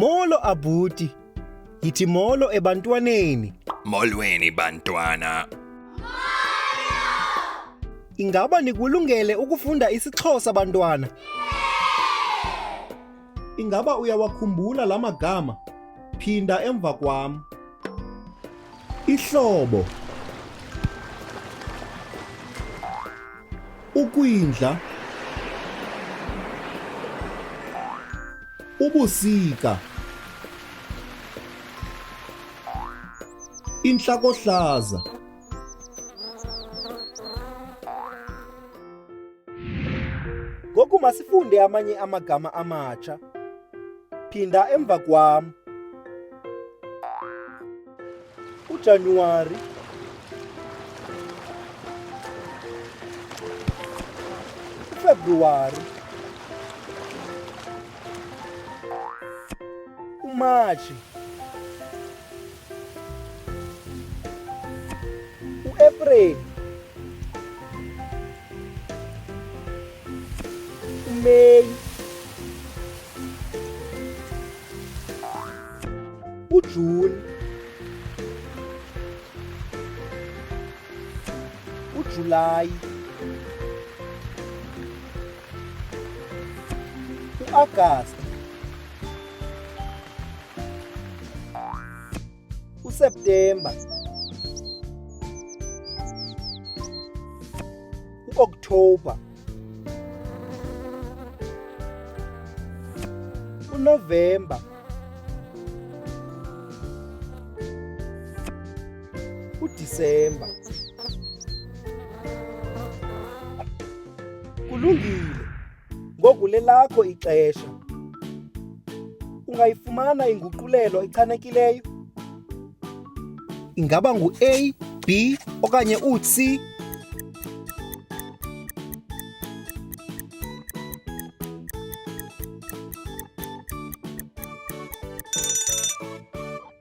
Molo abhuti. Yithi molo ebantwaneni. Molweni bantwana. Ingaba nikulungele ukufunda isiXhosa bantwana? Ingaba uyawakhumbula la magama? Phinda emva kwam. Ihlobo. Ukwindla. Ubusika. Intlakohlaza. Ngoku masifunde amanye amagama amatsha. Phinda emva kwam. UJanuwari, uFebruwari, uMatshi, uEpreli, uMeyi, uJuni, uJulayi, uAgasti, uSeptemba, uOkthobha, uNovemba, uDisemba. Kulungile. Ngoku lelakho ixesha. Ungayifumana inguqulelo echanekileyo? Ingaba ngu-A, B okanye u-C?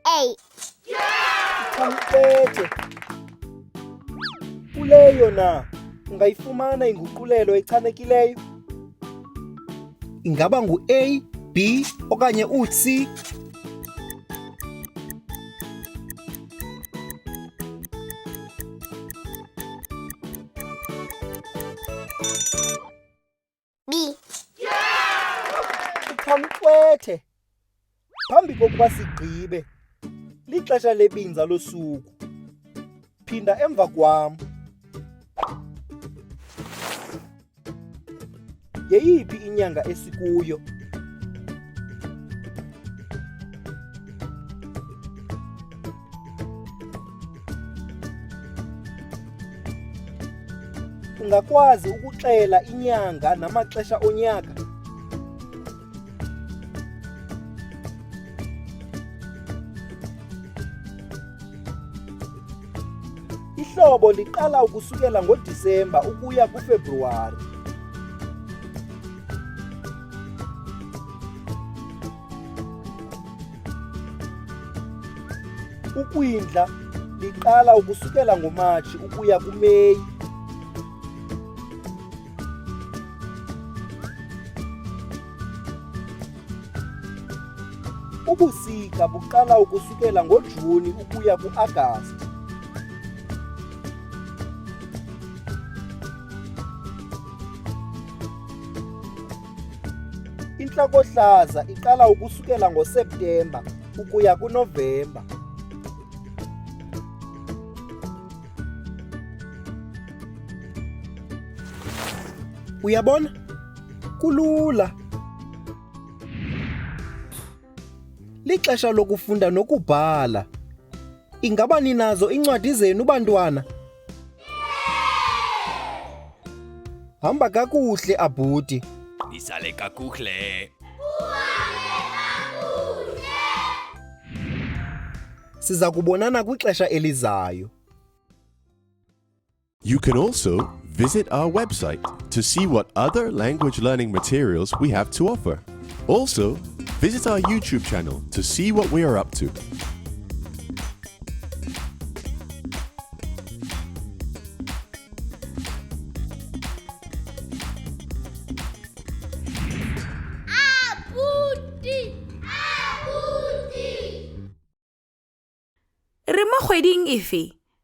A. Khawubethe. Kuleyo na ungayifumana inguqulelo echanekileyo? Ingaba ngu-A, B okanye u-C? B. Uqhamqwethe. Phambi kokuba sigqibe, lixesha lebinza losuku. Phinda emva kwam. Yeyiphi inyanga esikuyo? Ungakwazi ukuxela inyanga namaxesha onyaka? Ihlobo liqala ukusukela ngoDisemba ukuya kuFebruwari. Ukwindla liqala ukusukela ngoMatshi ukuya kuMeyi. Ubusika buqala ukusukela ngoJuni ukuya kuAgasti. Intlakohlaza iqala ukusukela ngoSeptemba ukuya kuNovemba. Uyabona? Kulula. Lixesha lokufunda nokubhala. Ingaba ninazo iincwadi zenu bantwana? Hamba kakuhle abhuti. Nisale kakuhle. Siza kubonana kwixesha elizayo. You can also visit our website to see what other language learning materials we have to offer. Also, visit our YouTube channel to see what we are up to. Abuti. Abuti. kgweding efe?